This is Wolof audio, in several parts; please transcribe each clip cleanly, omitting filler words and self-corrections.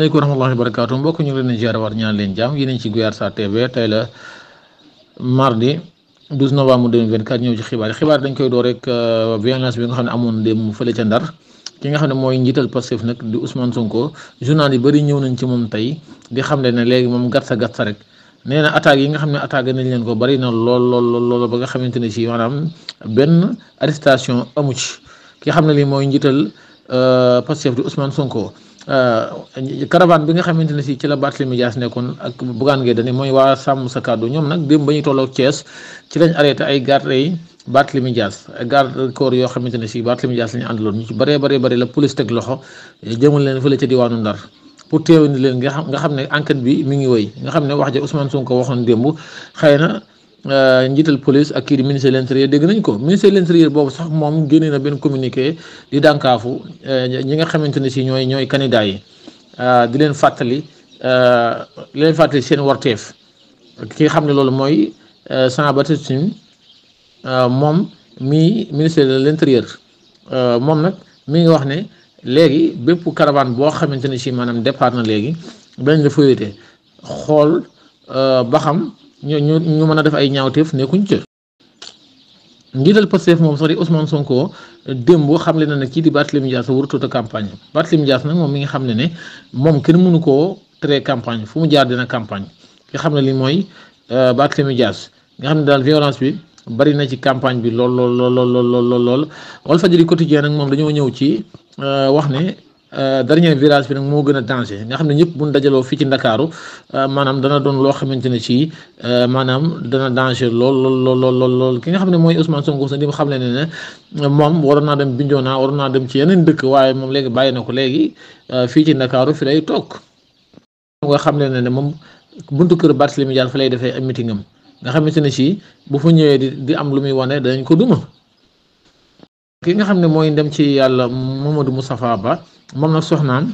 aleykum rahmatullahi wa barakaatu mbokk ñu ngi leen di ziar war ñaan leen jàmm yéen ci Guyaar TV tey la mardi 12 novembre 2024 ñëw ci xibaar dañ koy door rek violence bi nga xam ne amoon démb fële ca Ndar ki nga xam ne mooy njiital Pastef nag di Ousmane Sonko journal yi bëri ñëw nañ ci moom tey di xam ne léegi moom gatsa rek nee na attaques yi nga xam ne attaqué nañ leen ko bëri na lool ba nga xamante ne ci maanaam benn arrestation amu ci ki xam ne lii mooy njiital Pastef di Ousmane Sonko. caravane bi nga xamante ne si ci la Barthélémy Dias nekkoon ak Bougane Gueye Dany mooy waa sàmm sa kàddu ñoom nag démb ba ñu tolloo Thiès ci lañ arrêté ay garde yi Barthélémy Dias garde corps yoo xamante ne si Barthélémy Dias la ñu àndaloon ñu ci bëree la police teg loxo jëmal leen fële ca diwaanu Ndar pour teewandi leen nga xam ne enquête bi mi ngi wëy nga xam ne wax ja Ousmane Sonko waxoon démb xëy na njiital police ak kii di ministre de l'intérieur dégg nañ ko ministre de l'intérieur boobu sax moom génnee na benn communiqué di dànkaafu ñi nga xamante ne si ñooy candidat yi di leen fàttali seen warteef ki nga xam ne loolu mooy Jean-Baptiste Tine moom mi ministre de l'intérieur moom nag mi ngi wax ne léegi bépp caravane boo xamante ne si maanaam départ na léegi dañ la fayete xool ba xam ñu mën a def ay ñaawteef nekkuñ ca njiital Pastef moom sax di Ousmane Sonko démb xamle na ne kii di Barthélémy Dias warutut a campagne Barthélémy Dias nag moom mi nga xam ne moom kenn mënu koo tere campagne fu mu jaar dina campagne nga xam ne li mooy Barthélémy Dias nga xam ne daal violence bi bari na ci campagne bi lool Walfadjri quotidien nag moom dañoo ñëw ci wax ne dernier virage bi nag moo gën a danger nga xam ne ñëpp buñ dajaloo fii ci Ndakaaru maanaam dana doon loo xamante ne ci maanaam dana danger lool ki nga xam ne mooy Ousmane Sonko sax di mu xam ne moom waroon naa dem Bignona waroon naa dem ci yeneen dëkk waaye moom léegi bàyyi na ko léegi fii ci Ndakaaru fi lay toog nga xam ne moom buntu kër Barthélémy Dias fa lay defee ay meeting am nga xamante ne ci bu fa ñëwee di am lu muy wane danañ ko duma ki nga xam ne mooy dem ci yàlla Mamadou Moustapha Ba moom nag soxnaam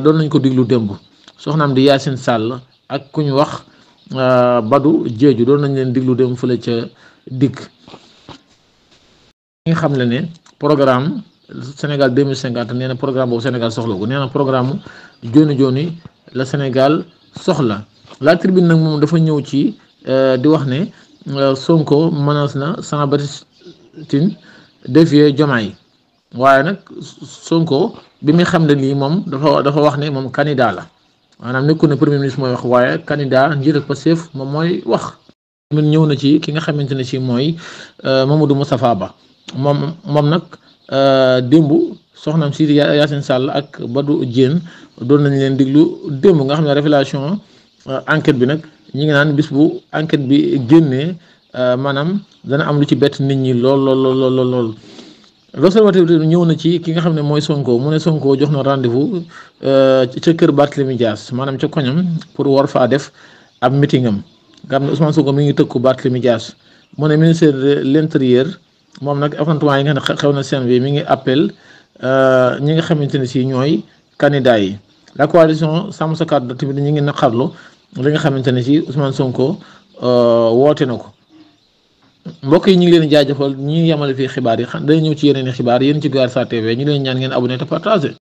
doon nañ ko diglu démb soxnaam di Yacine Sall ak ku ñu wax Badou Diédhiou doon nañ leen diglu démb fële ca dikk nga xam ne programme Sénégal 2050 nee na programme boobu Sénégal soxla ko nee na programme joni la Sénégal soxla la tribune nag moom dafa ñëw ci di wax ne Sonko menace na Jean-Baptiste Tine défier Diomaye waaye nag Sonko bi muy xam ne lii moom dafa wax ne moom candidat la maanaam nekkul ne premier ministre mooy wax waaye candidat njiital Pastef moom mooy wax. min ñëw na ci ki nga xamante ne ci mooy Mamadou Moustapha Ba moom nag démb soxnaam si Yacine Sall ak Badou Diène doon nañ leen diglu démb nga xam ne révélation enquête bi nag ñi ngi naan bis bu enquête bi génnee maanaam dana am lu ci bett nit ñi lool. L'Observateur ñëw na ci ki nga xam ne mooy Sonko mu ne Sonko jox na rendez-vous ca kër Barthélémy Dias maanaam ca koñam pour war faa def ab meeting am nga xam ne Ousmane Sonko mi ngi tëkku Barthélémy Dias mu ne ministère de l'intérieur moom nag affrontement yi nga xam ne xew na seen bi mi ngi appel ñi nga xamante ne si ñooy candidats yi la coalition Sàmm Sa Kàddu tamit ñi ngi naqarlu li nga xamante ne si Ousmane Sonko woote na ko. mbokk yi ñu ngi leen di jaajëfal ñi yemale fii xibaar yi dañu ñëw ci yeneen i xibaar yéen ci Guyaar TV ñu leen ñaan ngeen abonné te partagé